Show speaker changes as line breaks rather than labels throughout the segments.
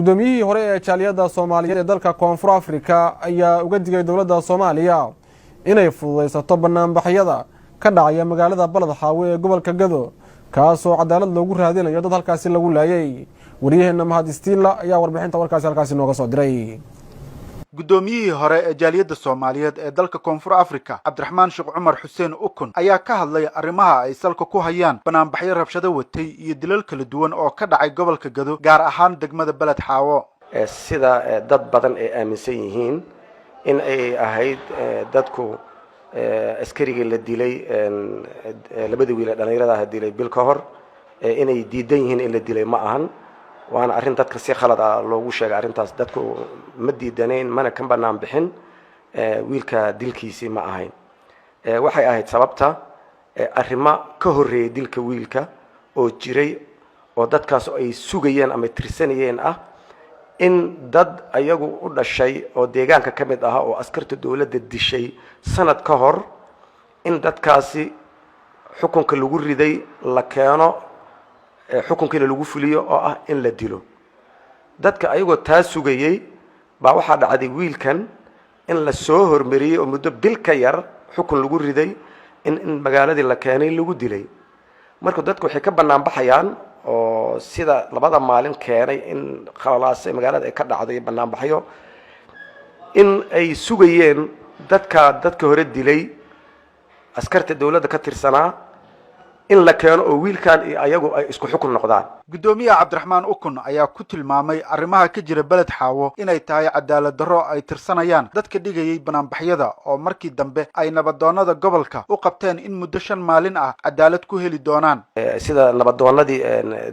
Guddoomiyihii hore ee jaaliyadda Soomaaliyeed ee dalka Koonfur Afrika ayaa uga digay dowladda Soomaaliya inay fududaysato banaanbaxyada ka dhacaya magaalada Balad Xaawe ee gobolka Gado, kaasoo cadaalad loogu raadinayo dad halkaasi lagu laayay. Wariyaheenna Mahad Istiila ayaa warbixinta warkaasi halkaasi nooga soo diray.
Guddoomiyihii hore ee jaaliyadda Soomaaliyeed ee dalka Koonfur Africa, Cabdiraxmaan Sheekh Cumar Xuseen Ukun, ayaa ka hadlay arrimaha ay salka ku hayaan banaanbaxyo rabshado watay iyo dilal kala duwan oo ka dhacay gobolka Gado, gaar ahaan degmada Beled Xaawo.
Sida dad badan ay aaminsan yihiin in ay ahayd dadku askarigii la dilay, labadii wiil ee dhallinyarada ah dilay bil ka hor, inay diidan yihiin in la dilay ma ahan. Waana arrin dadka si khalad ah loogu sheegay arrintaas. Dadku ma diidanayn mana ka banaan bixin wiilka dilkiisii ma ahayn. Waxay ahayd sababta arrimo ka horreeyay dilka wiilka oo jiray oo dadkaas ay sugayeen ama tirsanayeen ah in dad ayagu u dhashay oo deegaanka ka mid ahaa oo askarta dowladda dishay sanad ka hor, in dadkaasi xukunka lagu riday la keeno, xukunkiina lagu fuliyo oo ah in la dilo. Dadka ayagoo taa sugayey baa waxaa dhacday wiilkan in la soo hormariyey oo muddo bil ka yar xukun lagu riday in magaaladii la keenay, lagu dilay. Marka dadku waxay ka bannaan baxayaan oo sida labada maalin keenay in khalalaase magaalada ay ka dhacday banaanbaxyo, in ay sugayeen dadka hore dilay, askarta dowladda ka tirsanaa, in la keeno oo wiilkan iyo ayagu ay isku xukun noqdaan.
Guddoomiyaha Cabdiraxmaan Ukun ayaa ku tilmaamay arrimaha ka jira Beled Xaawo inay tahay cadaalad darro ay tirsanayaan dadka dhigayay banaanbaxyada, oo markii dambe ay nabadoonnada gobolka u qabteen in muddo 5 maalin ah cadaalad ku heli doonaan.
Sida nabadoonnadii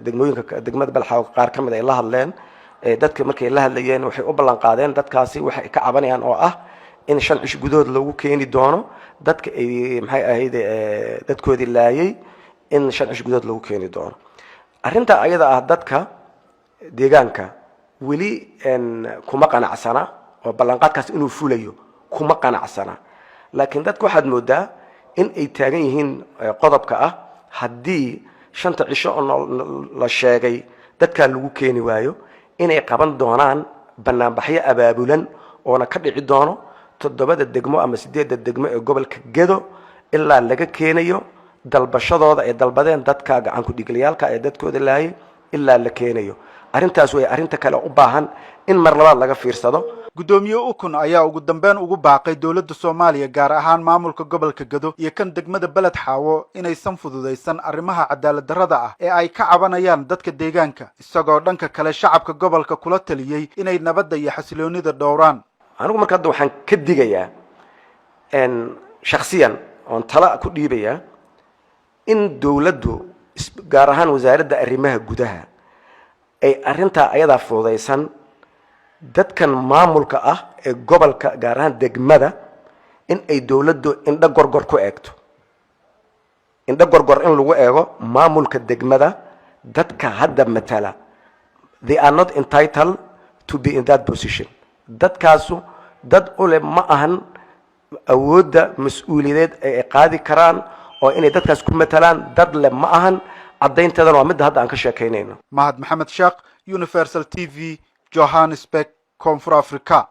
degmooyinka degmada Beled Xaawo qaar ka mid ay la hadleen dadka, markay la hadlayeen waxay u ballan qaadeen dadkaasi waxay ka cabanayaan oo ah in 5 cish gudahood lagu keeni doono dadka ay, maxay ahayd, dadkoodii laayay, in 5 cish gudahood lagu keeni doono. Arrinta ayada ah dadka deegaanka weli kuma qanacsana oo ballanqaadkaas inuu fulayo kuma qanacsana, laakiin dadka waxaad moodaa in ay taagan yihiin qodobka ah haddii shanta cisho oo la sheegay dadkaa lagu keeni waayo, inay qaban doonaan banaanbaxyo abaabulan oona ka dhici doono toddobada degmo ama sideedda degmo ee gobolka Gedo ilaa laga keenayo dalbashadooda ay dalbadeen dadka gacan ku-dhiiglayaalka ee dadkooda laayay ilaa la keenayo. Arrintaas way arrinta kale u baahan in mar labaad laga fiirsado.
Guddoomiye Ukun ayaa ugu dambeyn ugu baaqay dowladda Soomaaliya, gaar ahaan maamulka gobolka Gado iyo kan degmada Beled Xaawo, inaysan fududaysan arrimaha cadaalad darrada ah ee ay ka cabanayaan dadka deegaanka, isagoo dhanka kale shacabka gobolka kula taliyey inay nabadda iyo xasiloonida dhowraan.
Anigu marka hadda waxaan ka digayaa shaksiyan oon tala ku dhiibayaa in dowladdu, gaar ahaan Wasaaradda Arrimaha Gudaha, ay arrintaa ayadaa fududaysan. Dadkan maamulka ah ee gobolka, gaar ahaan degmada, in ay dowladdu indho gorgor ku eegto, indho gorgor in lagu eego maamulka degmada. Dadka hadda matala, they are not entitled to be in that position. Dadkaasu dad u leh ma ahan awoodda mas-uuliyadeed ee ay qaadi karaan oo inay dadkaas ku matalaan dad leh ma ahan. Caddaynteedana waa midda hadda aan ka sheekaynayno.
Mahad Maxamed Sheekh, Universal TV, Johannesburg, Koonfur Africa.